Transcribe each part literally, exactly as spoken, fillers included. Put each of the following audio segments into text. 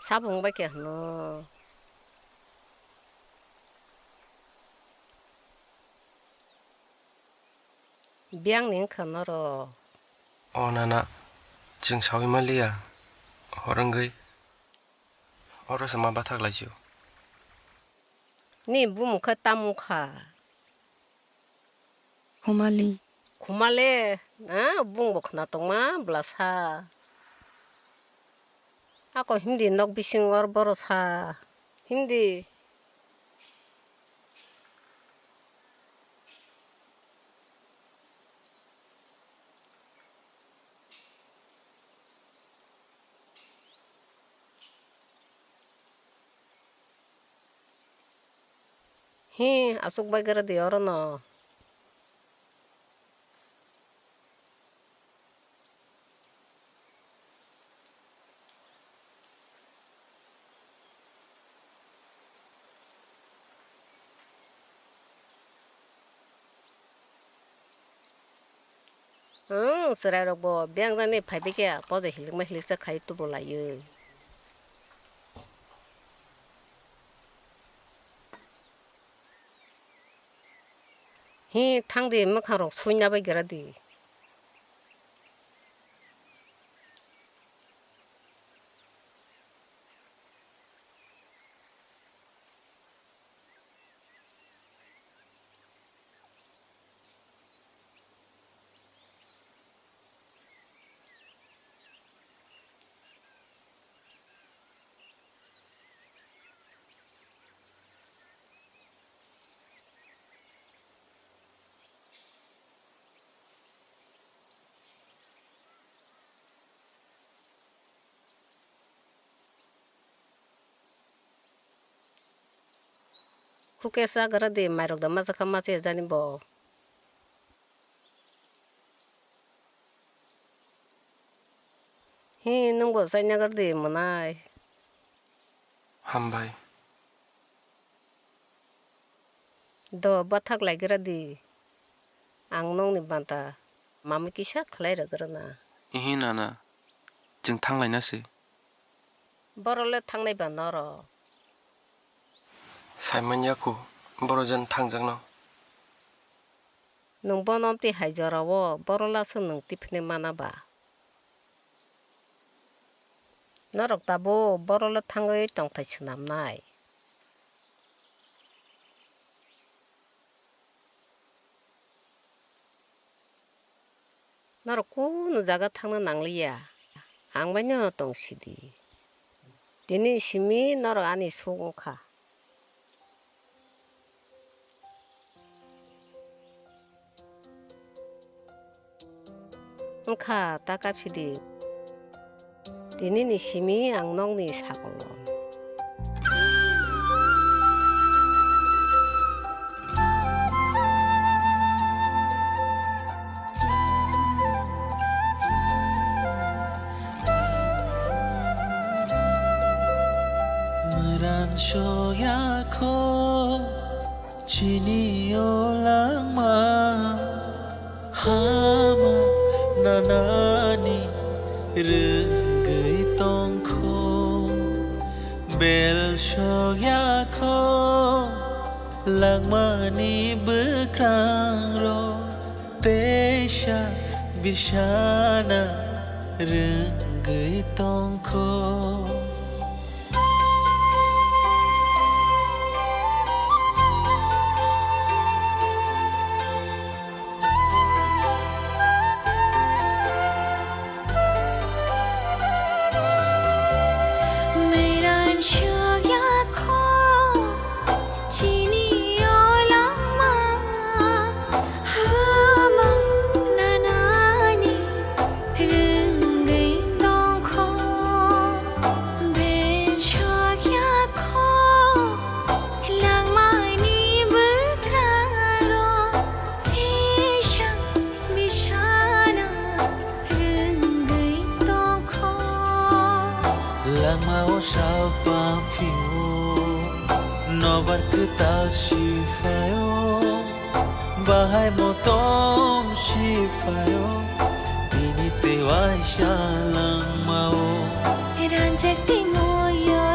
Tabuk wngbai khe hwno. Biyang ni wngkha norok. O nana, chwng saui manliya, hor wngwi oro se ma bathak laisio. Ni bumung khe tamo wngkha? Khumali. Khumali, ah, bung bo khna tongma bwlasa. Ako himdi nok bising or boro sa. Himdi. Hi, aswk bai gra di oro no. Ang chwrairokbo biyang jani phaibai khe poja hilikma hiliksa khai tubu laiwi. Hi, thangdi, mwkhangrok suina bai gra di. Khuke chagra di, mairok da masa kha masa ya jani bo. Hi, nwng bo chaina gra di mwnai. Hambai. Do, bathak lai gra di. Ang nokni banta mamui kisa khlai rwgrana. Ihi nana, chwng thang laina se. Borok le thangnai ba norok. Saimanya kho, borok jen thangjakno. Nwng bono amtwi hai jorao borok laswk nwng tiphini mana ba? Norok tabuk borok le thangwi tongthai swnamnai. Norok kunu jaga thangna nangliya, ang baino tong sidi. Tini simi norok ani suk wngkha. Wngkha ta kapsidi. Tinini simi ang nokni sagolo. Mwran soya kho. Chini o langma hama nanani rwngwi tongkho, bel sokya kho langmani bwkrangrok, teisa bisana rwngwi tongkho. Meran sugya kho. Chini o langma hama nanani rwngwi tongkho, bel sokya kho langmani bwkrarok, teisa bisana rwngwi tongkho. Langmao salpa phio, nobar kwtal siphaio, bahai motom siphaio, bini tei waisa langmao. Ranjak tei moyo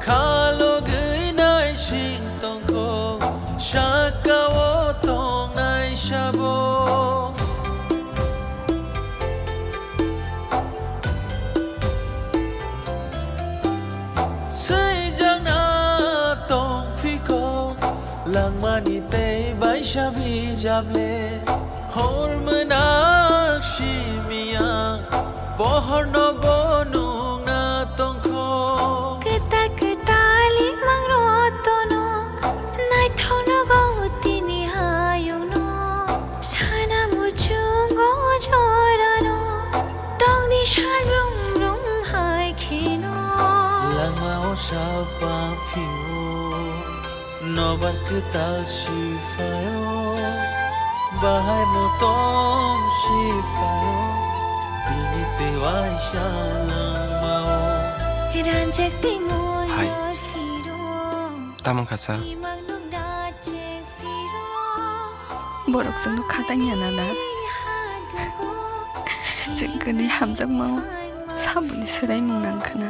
Khalogwi naising tongkho, sakao tongnai sabo. Swijak na tongphikho, langmani tei baisa bijable. Hor mwnak simi ang, pohorno bo nungna tongkho. Kwtal kwtal imang rotono, naithokno go tini hayungno. Sana muchungo jorano, tongdi sal brum brum hai kheno. Langmao salpa phio. Nobar kwtal sifaio, bahai motom sifaio, bini tei waisa langmao. Ranjak tei Hai. Moyor phiro, Tamang kha sa? Imang nung dachek phiro. Borok chwngno khatang ya na da? Chwng kwnwi hamjakmao saboni swraimung nang khna.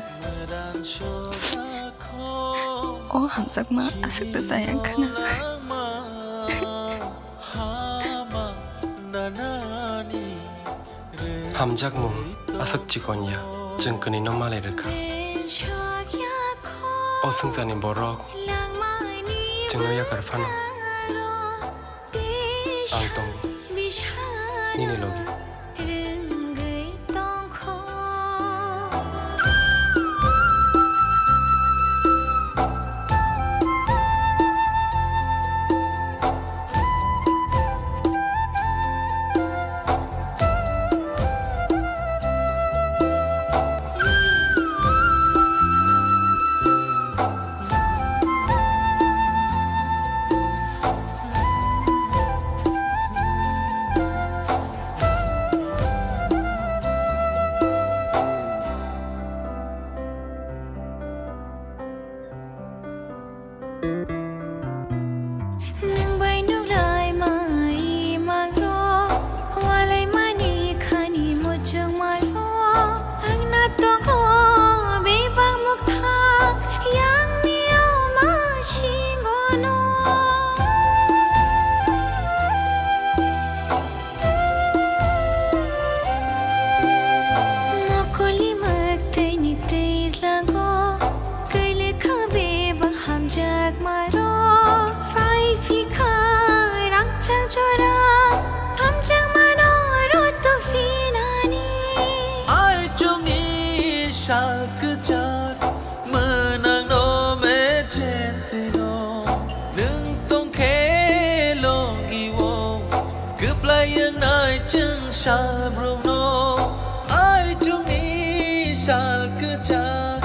O hamjakma aswk ta chaya khna. Hamjakmung aswk chikon ya, chwng kwnwi no malai rwkha. O swngcharni borok chwngno yakar phano. Ang tongo nini logi. Nwng bai nuk lai ma imang rok, walai mani khani muchung ma rok. Ang na tongo bebak mukthang, yang ni o ma singo no. Mokoli mwktwini twijlango, kwlwkha bebak hamjakma rok. Phai phikha rangchak jora, hamjakmano roto phinani. Ai chwngni sal kwchak, mwnangno mechen twino. Nwng tongkhe logi o, kwplai wngnai chwng salbrumno. Ai chwngni sal kwchak,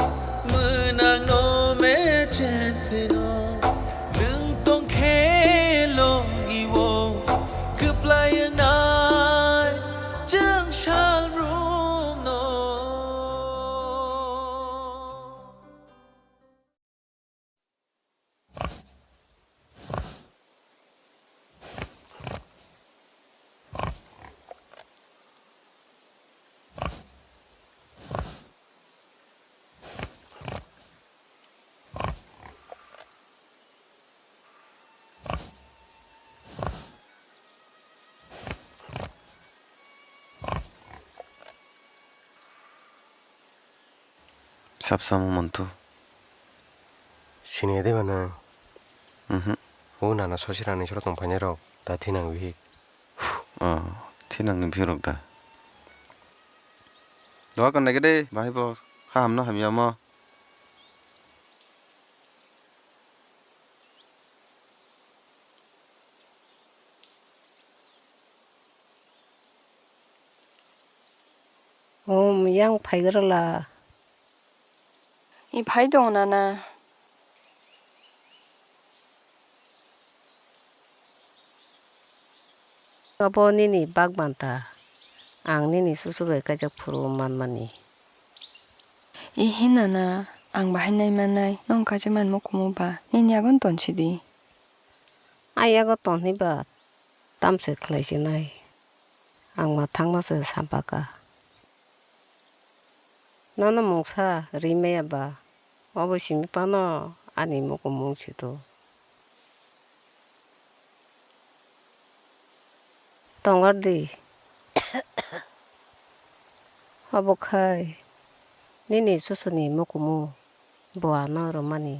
mwnangno mechen twino. Nwng tongkhe logi o, kwplai wngnai chwng salbrumno. Sap samo mantu. Sini de bana. Mhm. O nana sosi rani soro tong phainai rok. Da thinang bihik. Oh, thinang ni bihik rok da. Doa kan nai de, bahai bo. Ha hamno hamya mo. Um, yang phaigrala. I phai tongo nana. Abo nini bagban ta. Ang nini susu bai kaijak phuru manmani. Ihi nana, ang bahai nai manai, nwng kaisa manmo kumu ba, nini yago ton sidi. Ang yago ton hwnwi ba, tamse khlai sinai. Ang ma thangma se sampaka. Nono mungsa ri maya ba, Obo simi phano ani mukumung sito. Tongar di. Obo khai nini susuni mukumu bo ano rwmani.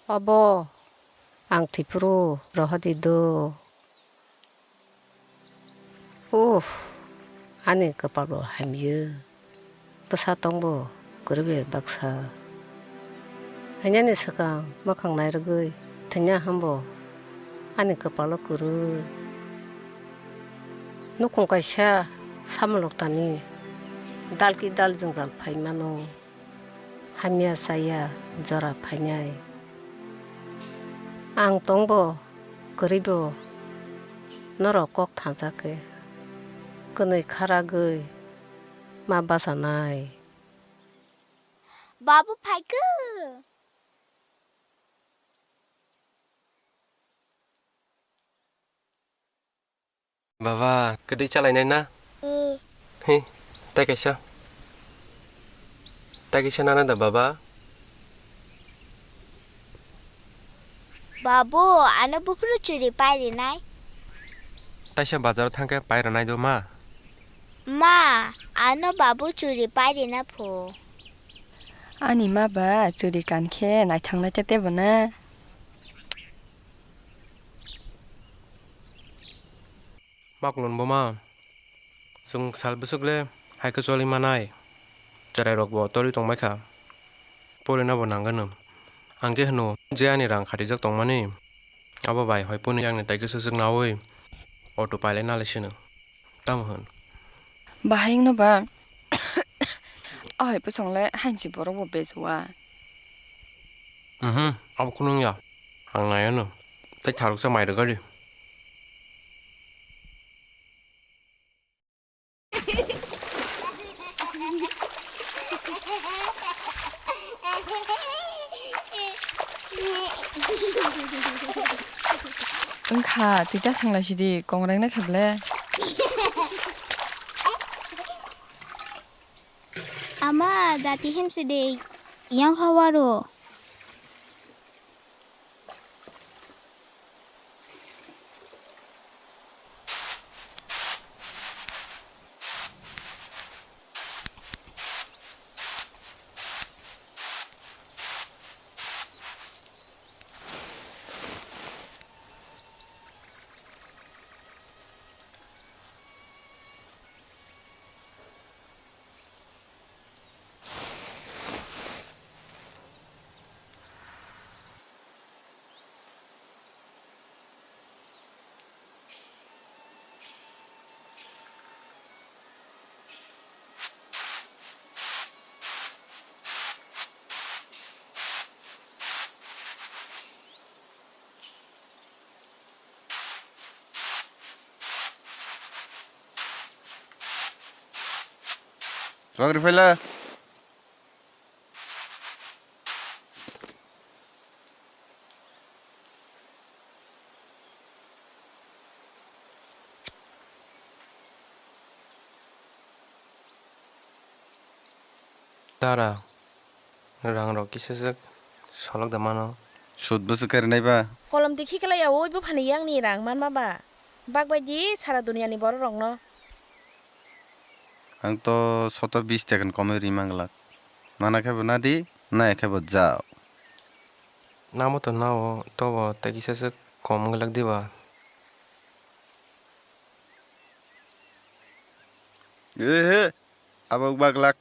Obo ang thipuru rohordi do. Uff, ani kwpalo hamya. Bwsa tongbo kwrwi bai baksa. Hainani swkang mwkhang nairwgwi thwngya hambo ani kwpalo kwrwi. Nukhung kaisa samoloktani dalki dal jwngjal phai mano. Hamya chaya jora phainai. Ang tongbo kwrwibo norok kok thansa khe kwnwi kharagwi ma bachanai. Babu phaikhe. Baba, kwtwi chalainai na? Hmm. He, tai kaisa. Tai kaisa nana da, baba? Babu, ano buphuru churi pairinai. Taisa bazaro thangkhe pairanai do, ma? Ma, ano babu churi pairina pho. Ani ma ba churi kankhe naithok naitete bo na. Maklon boma, chwng sal bwswk le hai khe choli manai, chwrairok bo torwi tongbai kha, porina bo nangano. Ang khe hwno je ani rang khatijak tongmani, abo bai hoi puni yakni tai khe swswk naui auto pilot nalai sino. Tamo hwn? Bahai wngno ba? Ahoi bwsong le hainsi borok bo bejoa. Mhm, abo khunung ya. Ang nai ano. Tai tharuksa mai rwgadi. Wngkha, twi ta thangla sidi, kongreng na kheble. Ama, jati himsidi, yang hawaro. Chwng rwphaila. Tara, rang rok kisa swk solok da mano. Sud bwswk khe rwnai ba? Kolom di khiklai ya, oi buphani yakni rang manma ba? Bak bai di sara duniya ni borok rok no. Ang to soto bis taka ni komwi ri man glak. Mana khe bo na di, na ya khe bo jao. Namo to nao, tobo tei kisa swk kom wng glak di ba? Ehe, abo wngma glak.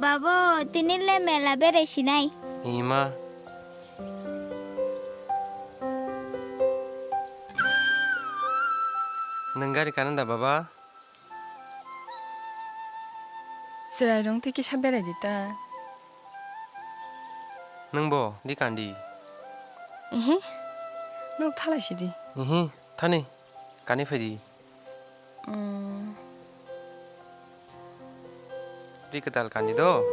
Babo, tini le mela berai sinai. Ima. Nwng gari kananda, baba? Chwrai rong tei kisa berai di ta. Nwng bo di kandi? Ihi. Nok thalai si di. Ihi, thani. Kani phai di. Mm. Ri kwtal kandi do.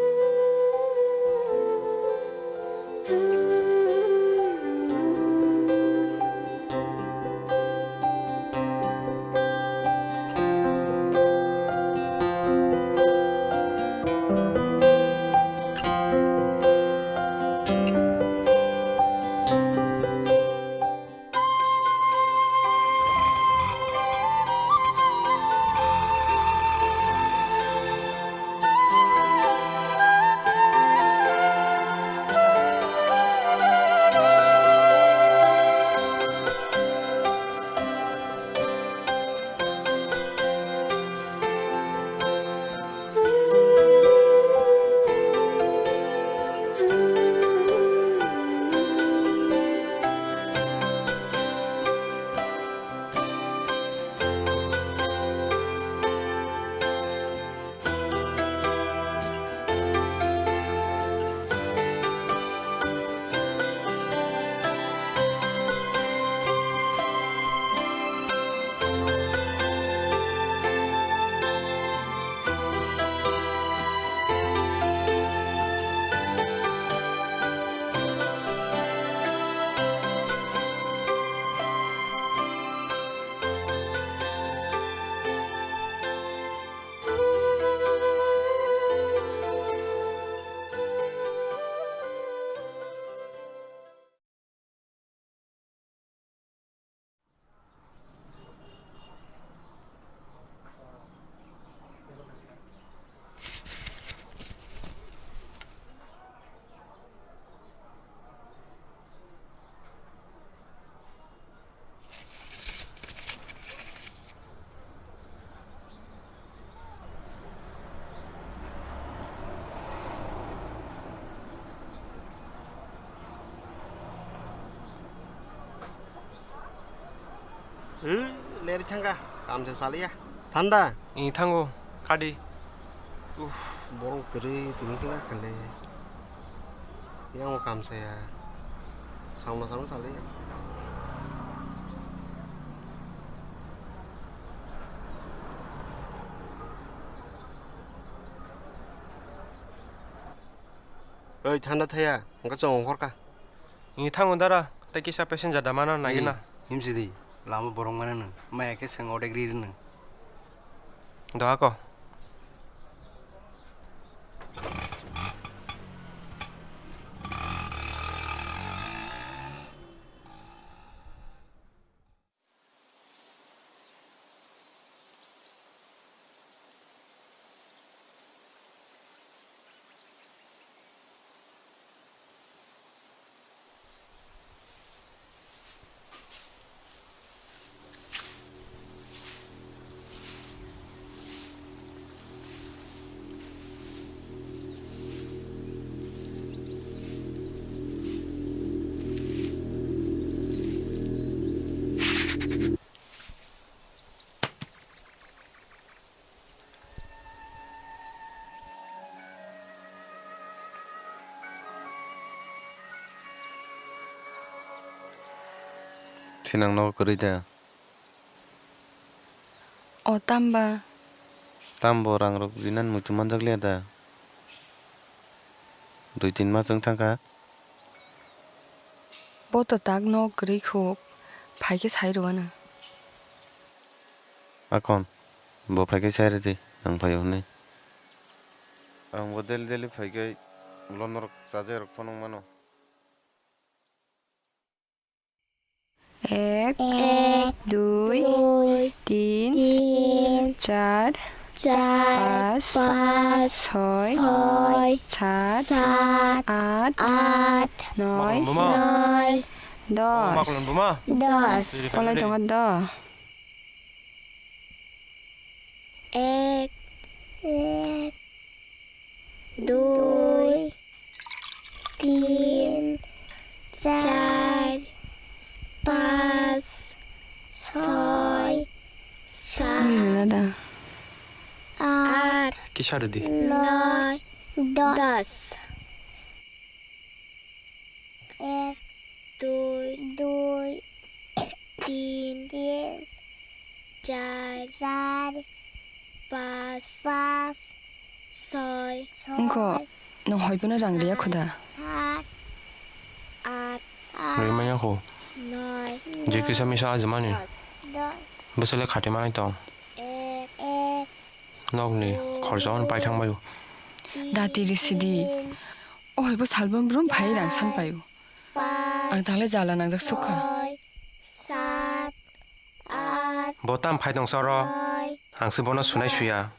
Ui, leri thangka, kamsa chaliya. Thanda? Ih, thango, kadi. Uff, borok kwrwi tini kla kale. Yang kamsa ya. Samla samla chaliya. Oi, thanda thaya, hwnkhe chwng ongkhorkha. Ih, thango dara, tei kisa passenger da mano nai gana. Himsidi, lama borok mano nw, maya khe chwng odek ri rwnw. Doha ko. Thinang nogo kwrwi da? O tamba? Tambo rangrok rinani muitu manjakliya da? Dui tin mas wng thangkha. Bo to tak nogo kwrwi khu, phaikhe sai rwano. Akhon, bo phaikhe sai rwdi, ang phaio hwnwi. Ang bo daily daily phaikhe, ulo norok chajakya rok phano wng mano. Ek, dui, tin, char, pas, soi, sat, at, noi, dos. Kolai tongo do. Ek, ek, dui, tin, char, pas, soi, sat, at, kisa rwdi. Noi, dos. Ek, dui, dui, tin, tin, char, char, pas, pas, soi, soi, nwng hoi phano rang riya kho da? Sat, at, at, rwi manya kho. Noi, je kisa misa ajimani. Dos, dos. Bwswk le khati manai tong. Ek, ek, nokni khorsa hwn paithang baio. Dati risidi. O hai bo salbrum brum phai rang san paio. Ang thangle jala nangjak sukha. Bo tam phai tong soro. Ang se bono sunai suya.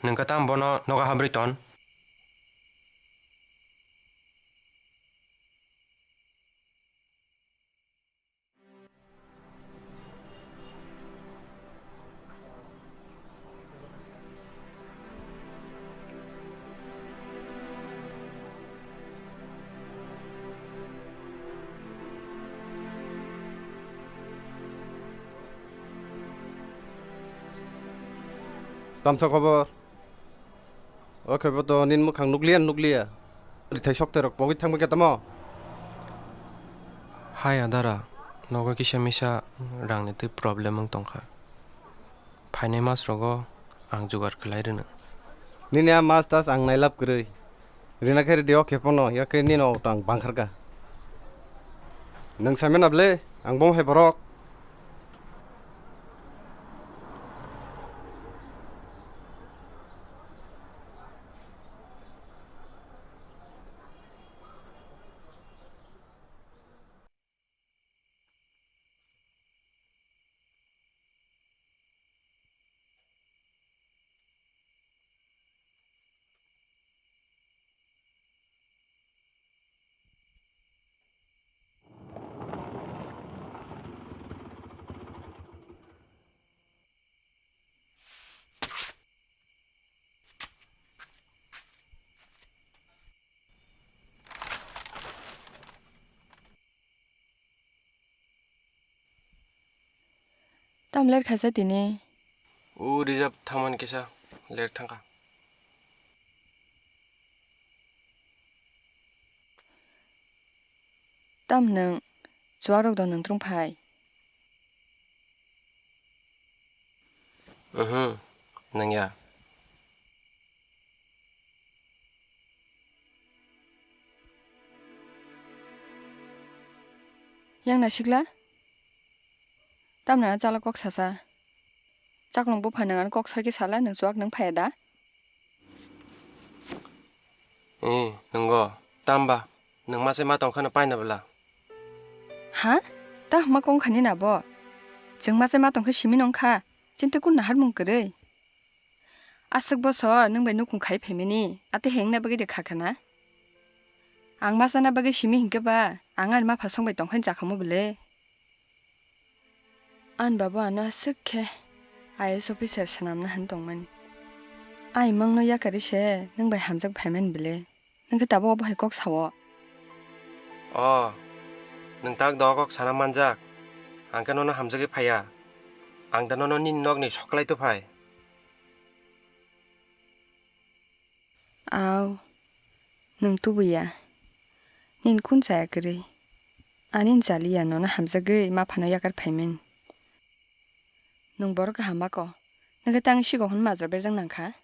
Nwng khe tam bono nogo habrwi ton. Tamsa khobor. O khe bo to nini mwkhang nukliya, nukliya. Rithai sokte rok pogwi thangbai khe tamo? Hai adara, nogo kisa misa rangni twi problem wng tongkha. Phainai mas rogo ang jugar khlai rwno. Nini a mas tas ang nailab kwrwi. Rina khe ridi o khe pono, ya khe nini o tang bangkharka. Nwng saimano ble, ang bom hai borok. Tam ler khaisa tini? O reserve thaman kisa ler thangkha. Tam nwng chuarok do nwng trung phai? Mhm, nangya. Yang nasikla? Tamni ang chala kok sasa. Chaklong buphai nwng ano kok soi khe sala, nwng chuak nwng phaiya da? Eh, nwngo. Tamba, nwng mase ma tong kheno paina bwla. Ha? Ta hma kong khani na bo? Chwng mase ma tong khe simi nong kha. Chinte kun nahar mung kwrwi. Aswk bosor nwng bai nukung khai phaimani, ate hengna bagwi de kha khana? Ang ma chana bagwi simi hinkhe ba, ang ani mapha song bai tong khe chakhamu bwle. Ani babo ano aswk khe I A S officer swnamna hwn tongmani. Ai mangno yakarwi se nwng bai hamjak phaimani bwle. Nwng khe tabuk obo hai kok sao? O, nwng tak doga kok sana manjak. Ang khe nono hamjagwi phaiya. Ang da nono nini nokni soklai tu phai. Au, nwng tubuya. Nini kun chaya kwrwi? Ani chaliya nono hamjagwi maphano yakar phaimani. Nwng borok kaham mako. Nwng khe tang sikok hwn majra berjak nang kha.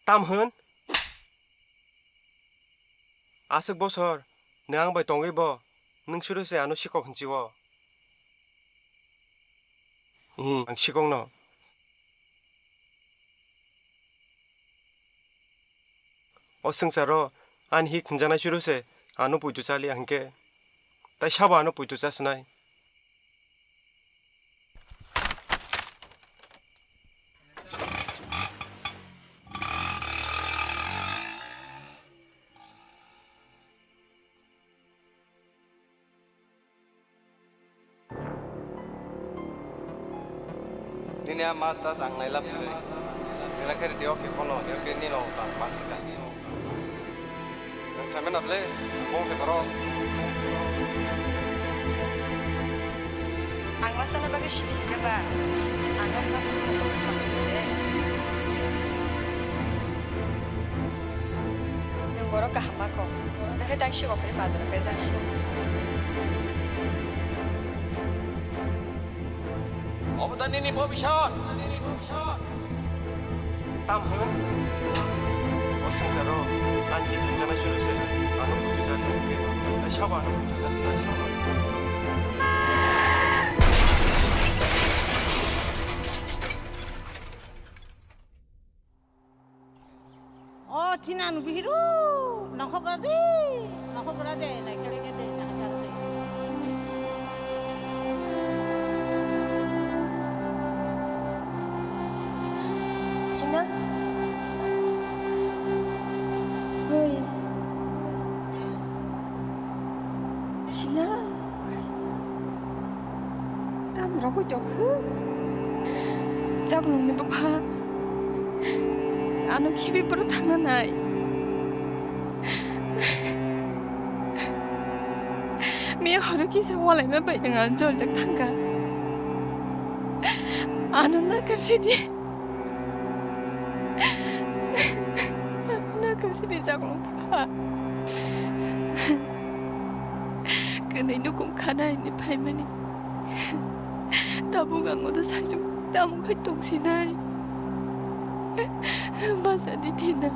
Tam hwn? Aswk bosor nwng ang bai tongwi bo nwng suru se ano sikok hwnchi o. Ih, ang sikokno. O swngcharo ani hik hwnjanai suru se ano puitu chaliya hinkhe. Tai sabo ano puitu chasnai. Nini a mas tas ang nailap kwrwi. Nila khe ridi o khe phano, yor khe nini rok tang ma khe ka. Nwng samena ble, bong khe borok. Ang ma sana bagwi simi hinkhe ba, ang ani ma phasano tongkha chakha de. Nwng borok kaham ma kok, nakhe tang sikok khe bazar o pejak. Obo da nini bobisot. Tam hwn? O swngcharo ani hwnjanai suru se ano puitu chani hinkhe, sabo ano puitu chasnai. O thina nw bihiru, nokhok radi, nokhok radi, nai kere kere, nai kere kere. Thina? Oi. Thina? Tam rogwi tongkha? Chaklongni bupha ano khibi borok thangna nai. Miya horo kisa walaima bai nwng ano joljak thangkha. Ano nakarsi di. Nakarsi di chaklong bupha. Kwnwi nukhung khana hinwi phaimani. Tabuk ang odo sajwk tamo khai tongsinai. Basa di thina.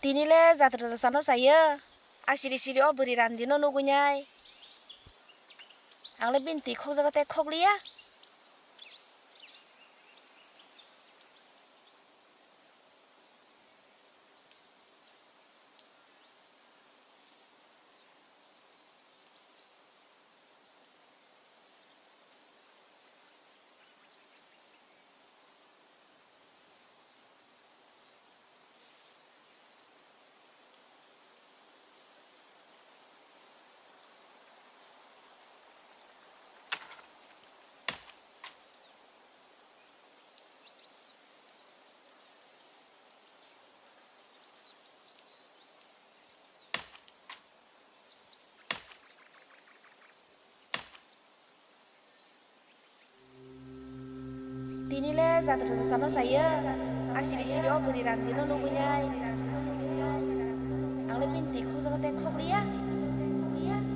Tini le jatra jasa no chaya. A siri siri o bwrwi randi no nugwi nai. Ang le bini twi khokjago tei khokliya. Tini le jatra jasa no chaya. A siri siri o bwrwi randi no nugwi nai. Ang le bini twi khokjago tei khokliya.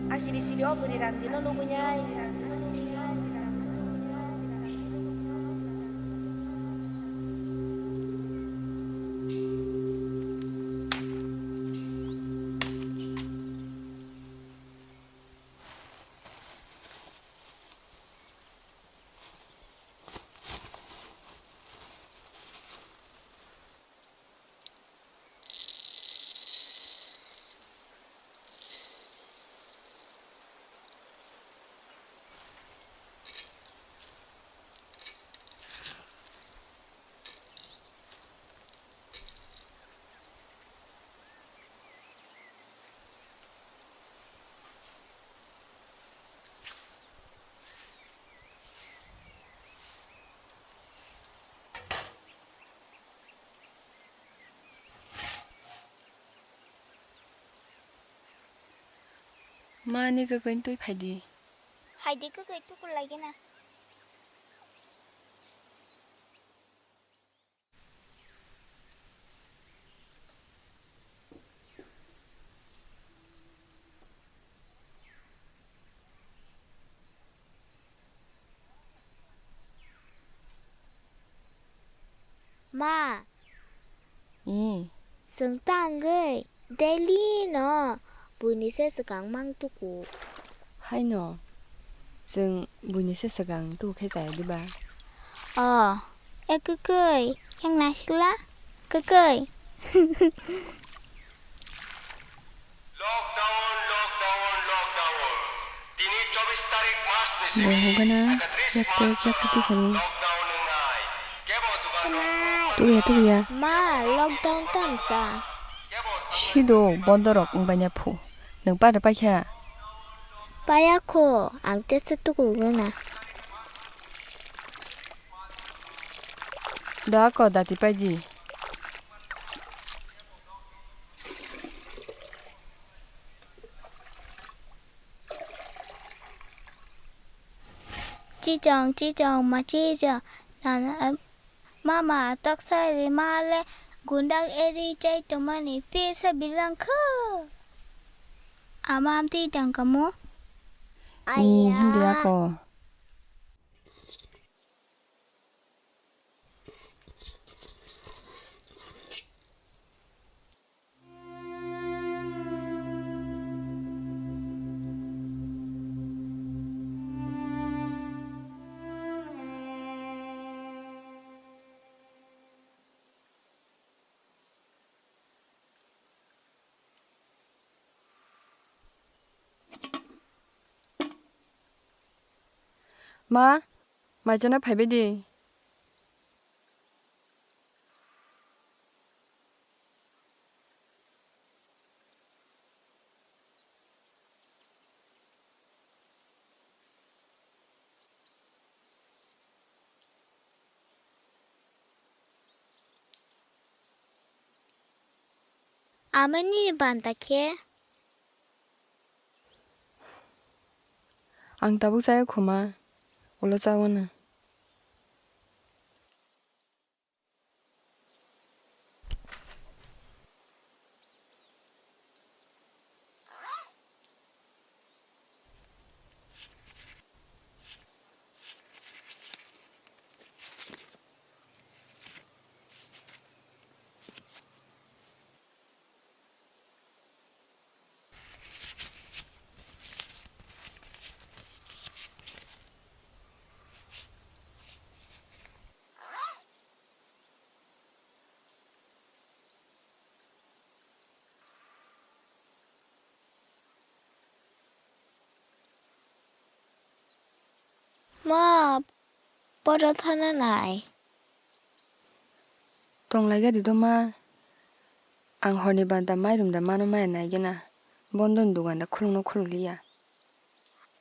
A siri siri o bwrwi randi no nugwi nai. Mani kwkwi twi phaidi. Phaidi kwkwi tukur lagina. Ma. Ee. Chwng tangwi daily no buini se swkang mang tuku. Haino, chwng buini se swkang tuku khe chaya diba? O, e kwkwi, yang nasikla? Kwkwi. Lockdown, lockdown, lockdown. Tini chobbish tarik March ni simi, hogana, ekatris yak tek, March yak tek tisani. Lockdown wngnai. Kebo dukan rok. Tuya, tuya. Ma, lockdown tamsa. Sido, bondorok wngbaina phu. Nwng pada paikha? Paya kho, ang tesa tuku gana. Da ko dati paidi. Chichong, chichong, ma chichong. Nana, em, mama, toksa ri ma le gundak eri chai tomani pisa bilang khu. Ama amti tang kamu. Ni hindi ako. Ma, maichana phaibai di. Ama nini banta khe? Ang tabuk chaya khoma, ulo chawana. Ma, boro thana nai. Tong lai gadi do ma. Ang horni banta mairum da mano maya nai gena. Bondon dugan da khulung no khulung liya.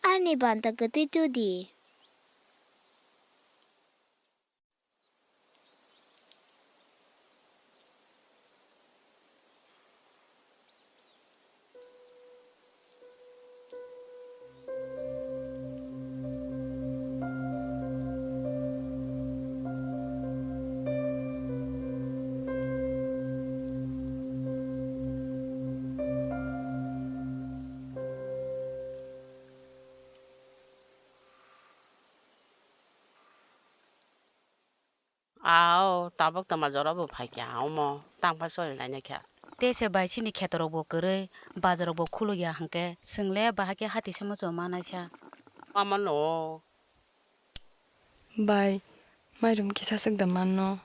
Ani banta kwtwi tudi. Ao, tabuk tama jora bo phaikha, omo tangphai sori nainai kha. Tei se bai chini khetorok bo kwrwi, bazar rok bo khuluk ya hwnkhe, chwng le bahai khe hati se muchung manaisa. Omo no. Bai, mairum kisa swk da manno.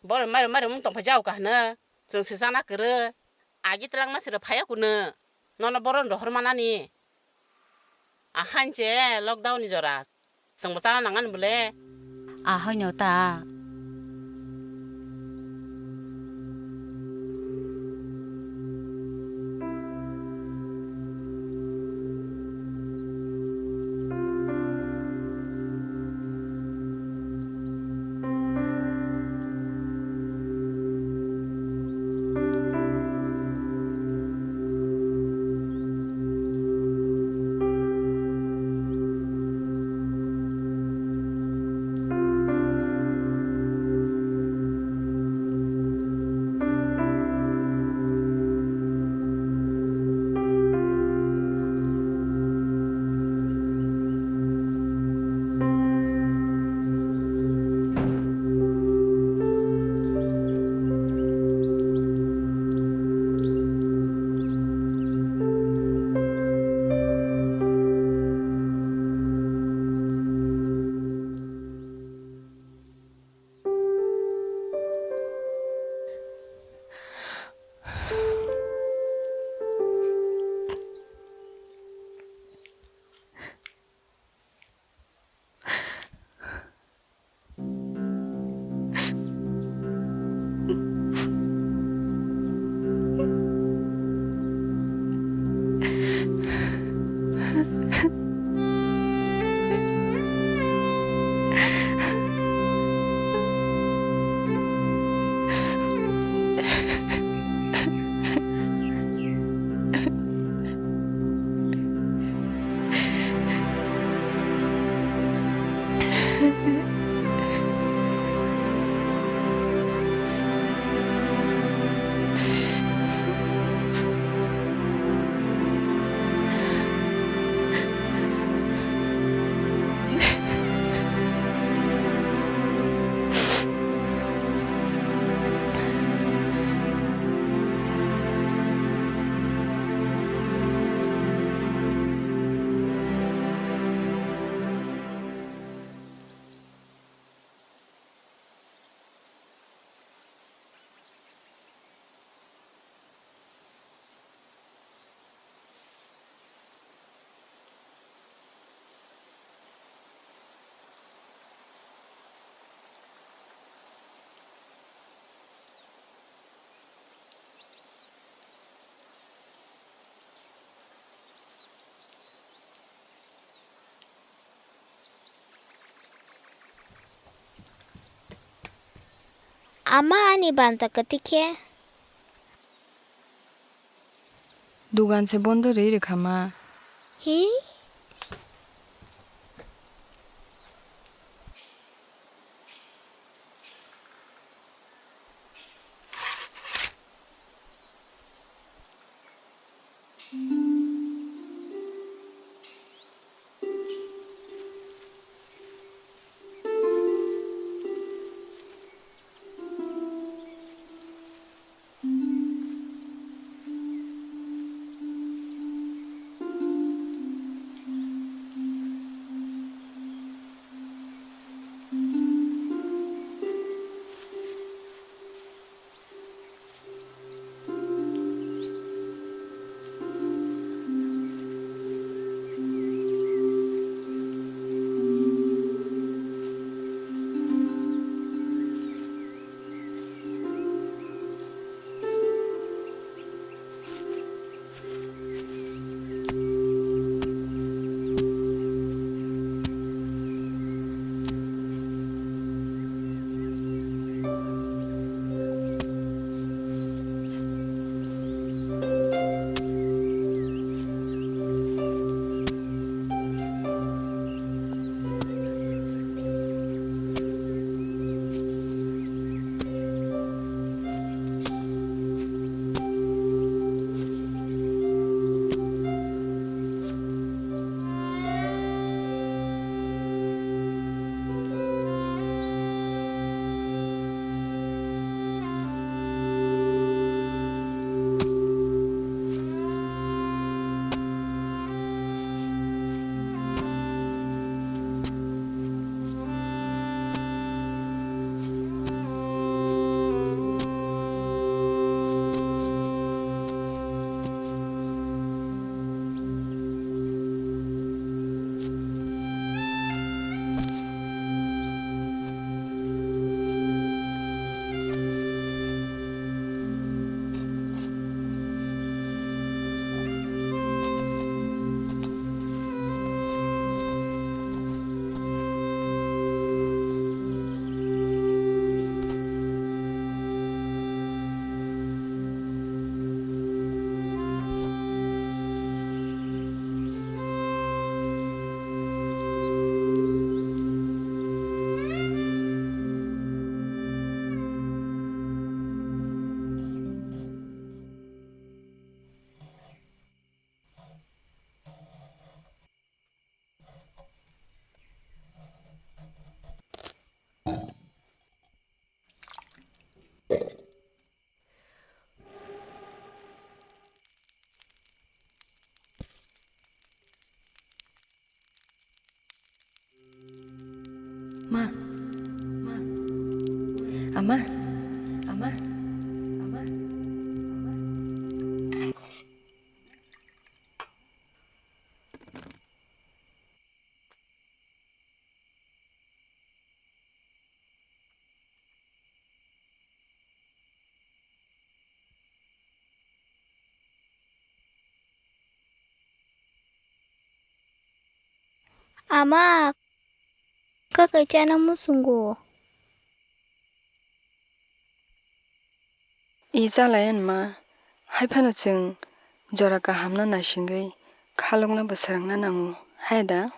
Boro mairum mairum wng tongphai jao ka hwno, chwng se chana kwrwi, agi twlangma se rw phaiya kuno. Nono bohrok rohor manani. Ahainche lockdown ni jora. Chwngbo chana nangani bole. Ahaino ta. Ama ani banta kwtwi khe. Dugan se bondo rwi rwkha ma. Hi? Ama, ama, ama. Ama, kha kaisa no muchungo. I chalai anma, hai phano chwng jora kahamno naisingwi khalokno bo swrwngna nango, hai da?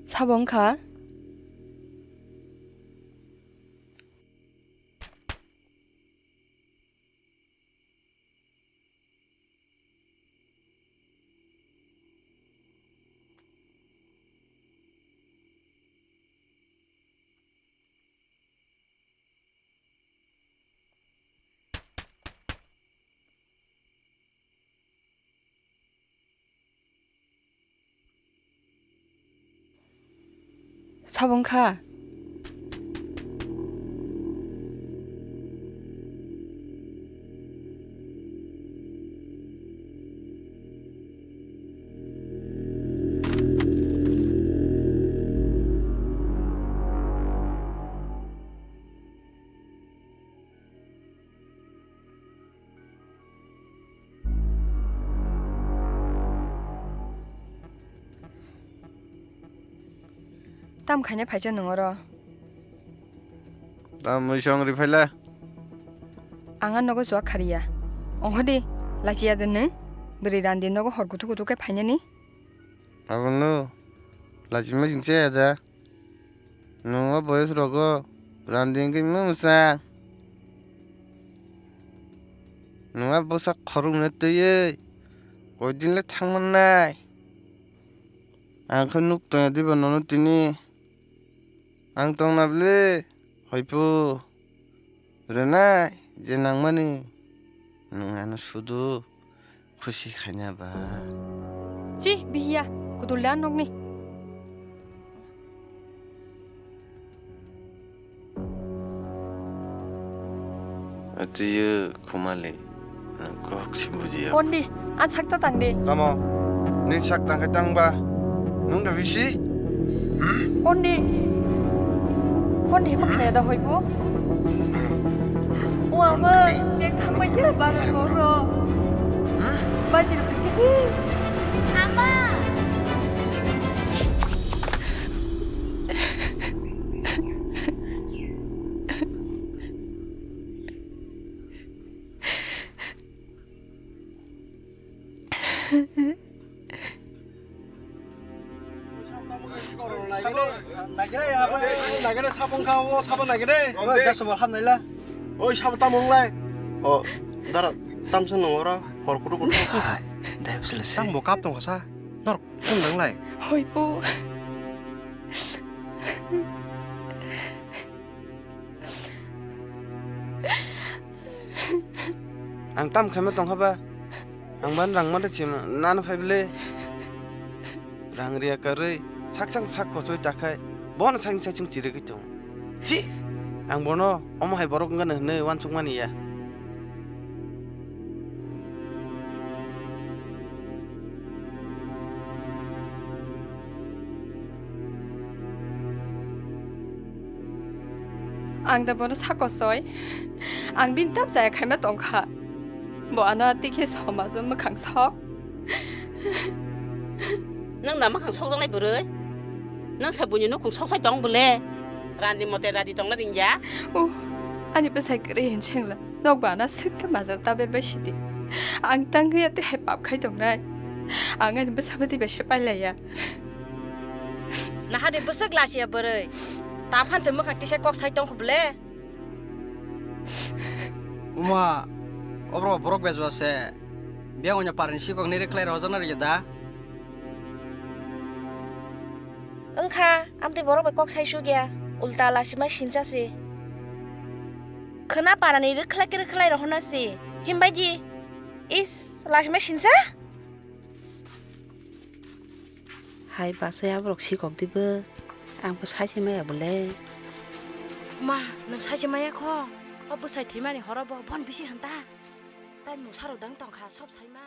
Sabo wngkha? Sabo wngkha? Tam khaina phaisa nwng oro? Tam mui song ri phaila. Ang a nogo chuak khariya. Ongkhodi, lachiya de nwng? Bwrwi randi nogo hor kuthuk kuthuk khe phainani? Abono lachima jingcha ya da. Nwng o boyos rogo randi wngwi mungsa. Nwng a bwsa khoroknwi twiwi koidin le thangmannai. Ang khe nuk tongya diba nono tini. Ang tongna bwle hoipo. Rwnai je nangmani nwng ano sudu khusi khaina ba. Chi, bihiya, kudul da nokni. Atiyo khumali. Kok si bujiya. Kondi, an sakta tangdi. Tamo? Ning sak tangkhe tangba. Nung da bisi? Kondi. Kondi, hema khaya da hoibo? O ama, bek thangbai ya, bara koro. Bajir bai. Ama. Oi, sabo tamo wnglai? O, dara, tamsa nung oro, hor kutuk kutuk. Hai, dai bwsala se. Tamo kap tongkha sa. Nor, tong nanglai. Hoi, pu. Ang tam khaima tongkha ba? Ang ban rang mali chima nana phai bwle. Rang riya karwi sakchang sak kochoi takhai bono sakni saichung chirigwi tong. Chi! Ang bono omo hai borok wngkha hwnwi uansukmani ya. Ang da bono sakosoi. Ang bini tap chaya khaima tongkha. Bo ano tikhe somajo mwkhang sok. Nwng na mwkhang sokjaknai bwrwi? Nwng se buini nukhung soksai tong bwle? Randi mote radi tongna ringya? Uh, ani bwsai kwrwi hinsengla. Nokba ana swk khe majra ta berbai sidi. Ang tangwi ate hai pap khai tongnai. Ang ani bwsabo twi bai se pailaiya. Nahadi bwswk lachiya bwrwi. Ta phansa mwkhang tisa kok sai tongkha bwle? Uma, Oborok borok bejwa se. Biyang onya parani sikok ni rwkhlai rw hojak na rwya da? Wngkha, amtwi borok bai kok sai suk ya. Ulta lasima sincha se. Khwna parani rwkhlai khe rwkhlai rw hona se. Himbai di. Is, lasima sincha? Hai bwsai aborok sikok dibo, ang bo sai se maya bole. Ma, nwng sai se maya kho? O bwsai thwimani horo bo bon bisi hanta. Tai mungsarok dang tongkha, sob sai ma.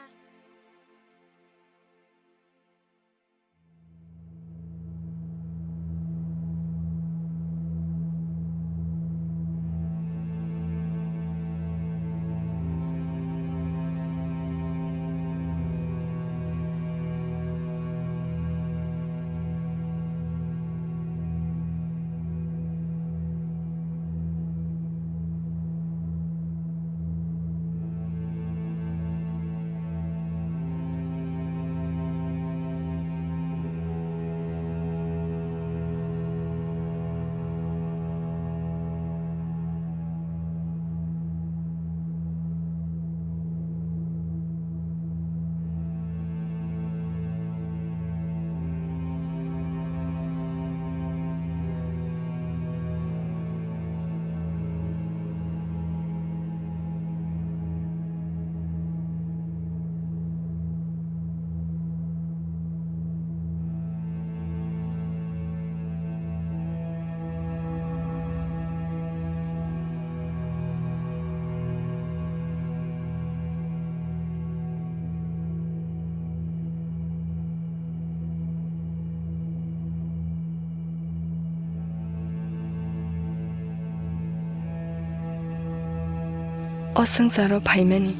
O swngcharo phaimani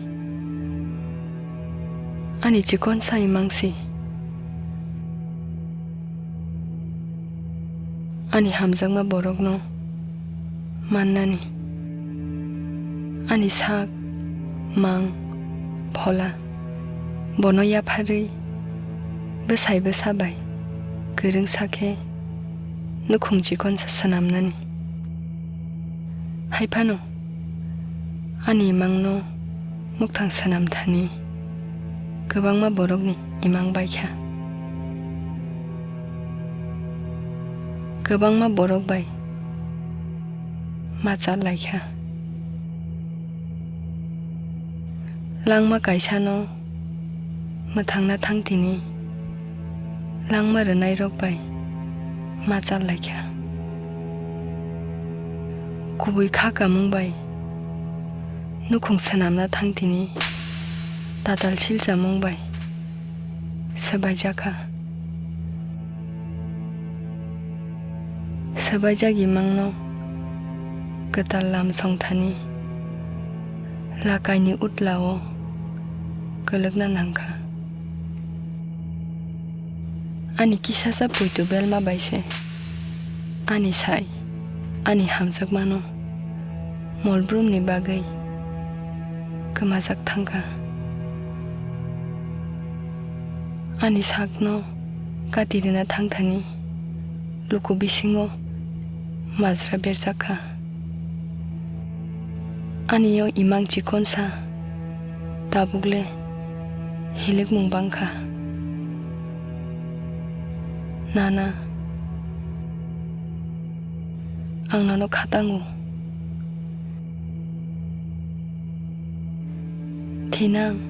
ani chikon sai mangsi. Ani hamjakma borokno mannani. Ani sak, mang, phola bono yapharwi bwsai bwsa bai kwrwngsa khe nukhung chikonsa swnamnani. Hai phano ani imangno mukthang swnam thani kwbangma borokni imang bai kha. Kwbangma borok bai ma chal lai kha. Langma kaisano mwthangna thang tini, langma rwnairok bai ma chal lai kha. Kubui kha kamung bai nukhung swnamna thang tini, tatal silchamung bai swbaijak kha. Swbaijak imangno kwtal lam songthani lakaini utlao kwlwkna nangkha. Ani kisasa poito belma bai se ani sai, ani hamjakmano molbrumni bagwi kwmajak thangkha. Ani sakno kati rwna thangthani luku bisingo majra berjak kha. Ani o imang chikonsa tabukle hilikmung bangkha. Nana, ang nono khatango. Thinang,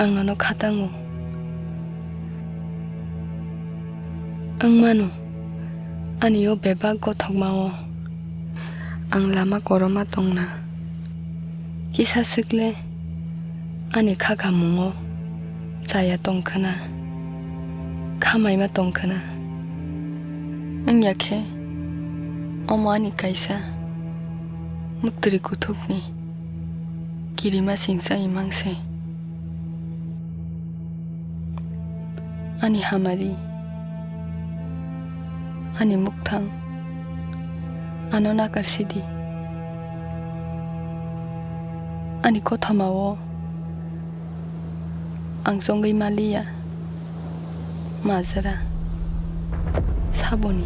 ang nono khatango. Wngmano, ani o bebak gothokma o ang lama koroma tongna. Kisa swkle ani khakhamungo chaya tongkhwna, khamaima tongkhwna. Wngya khe, omo ani kaisa muktwrwi kuthukni kirima singsa imang se. Ani hamari, ani mukthang, ano nakar sidi. Ani kothoma o ang chongwi maliya majra saboni.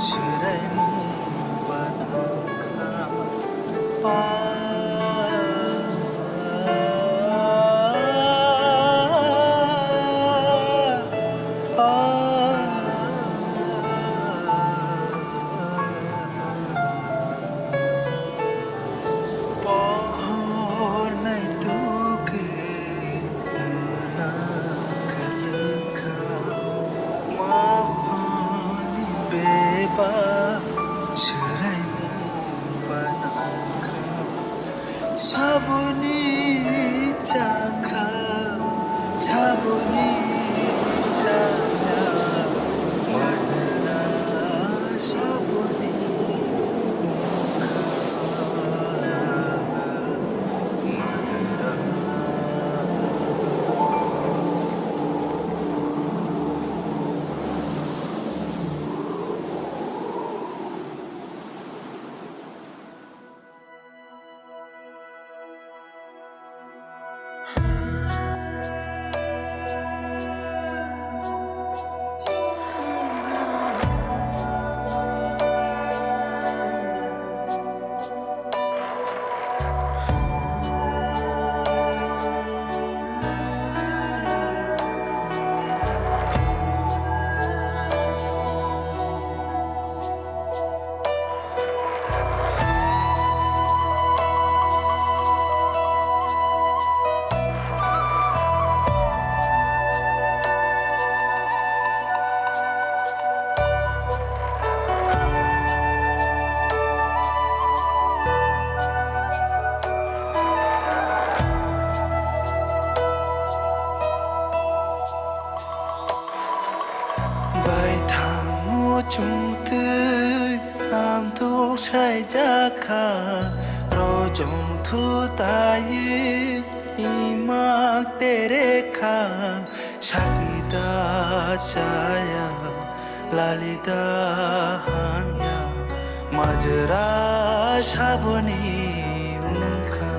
Swraimung banangkha. Pohor naitukhe mwnang kwlwkha, maphani bebak swraimung banangkha. Saboni chakha, saboni chaya, majra saboni wngkha, majra. Baithang muchungtwi lamthok saijakha, rojong thutai imak terekha, sakni da chaya, lalida hanya, majra saboni wngkha.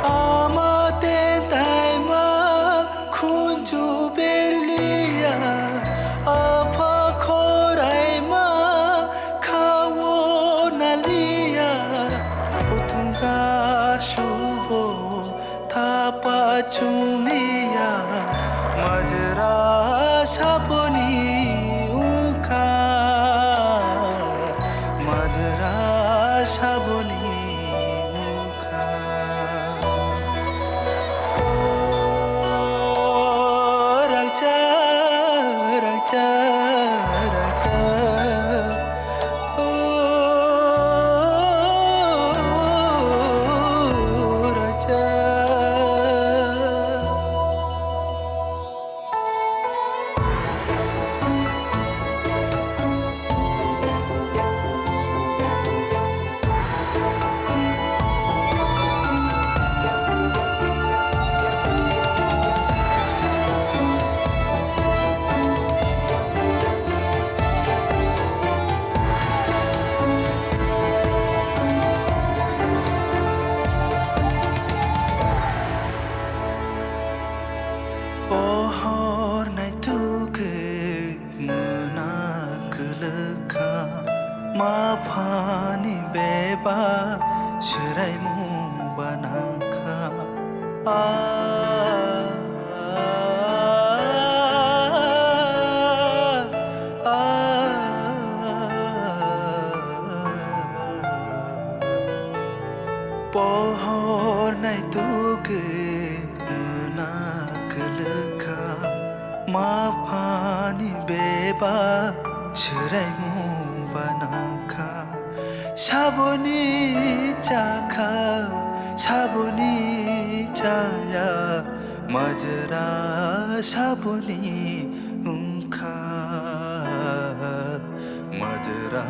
Ama tentaima khunju berliya, apha khoraima khawo naliya, uthungkha subo thapa chungliya, majra saboni wngkha, majra saboni wngkha. O rangchak, rangchak, rangchak. Pohor naitukhe mwnang kwlwkha, maphani bebak swraimung banangkha. A, a, a, a. Pohor naitukhe mwnang kwlwkha, maphani bebak swraimung banangkha. Saboni chakha, saboni chaya, majra saboni wngkha, majra.